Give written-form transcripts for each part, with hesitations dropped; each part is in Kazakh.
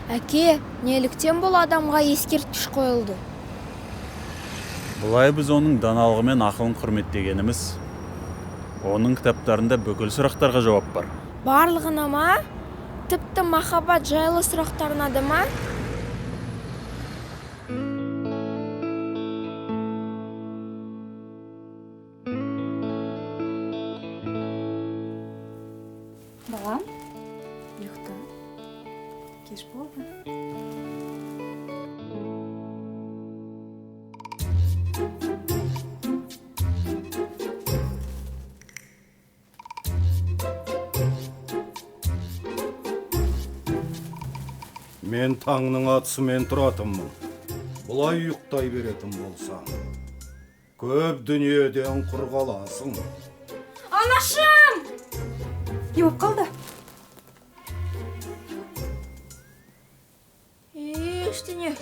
Әке, неліктен бұл адамға ескерткіш қойылды? Бұлай біз оның даналығы мен ақылын құрметтегеніміз. Оның кітаптарында бүкіл сұрақтарға жауап бар. Барлығына ма? Тіпті махаббат жайлы сұрақтарына да ма? Балам, ұйықта. Кеш болды. Мен таңның атысымен тұратынмын. Бұлай ұйықтай беретін болсаң, көп дүниеден құр қаласың. Анашым! Не болып қалды? Ештеңе.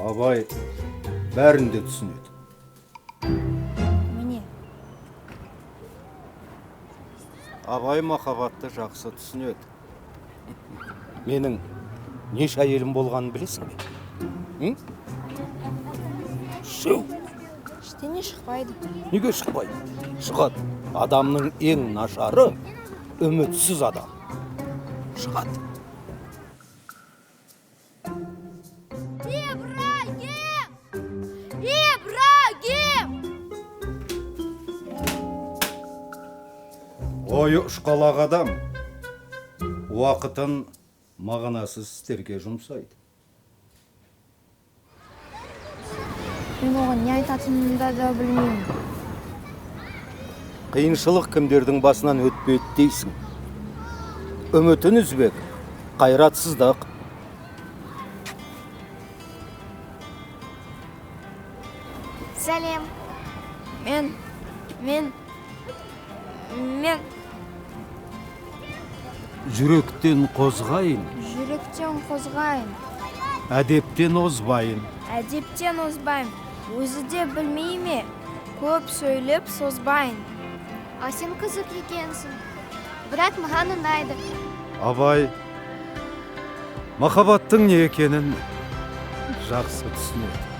Абай бәрін де түсінеді. Міне. Абай махаббатты жақсы түсінеді. Менің неше әйелім болғанын білесің бе? М? Үшеу. Ештеңе шықпайды. Неге шықпайды? Шығады. Адамның ең нашары үмітсіз адам. Шығады. Ибрагим! Ибрагим! Ойы ұшқалақ адам уақытын мағынасыз істерге жұмсайды. Мен оған не айтатынымды да білмеймін. Қиыншылық кімдердің басынан өтпейді дейсің. Үмітін үзбек, қайратсыздық. Сәлем. Мен, мен, мен Жүректен қозғайын, жүректен қозғайын, әдептен озбайын. Әдептен озбайын. Өзі де білмей ме, көп сөйлеп созбайын. А сен қызық екенсің. Бірақ маған ұнайды. Абай махаббаттың не екенін жақсы түсінеді.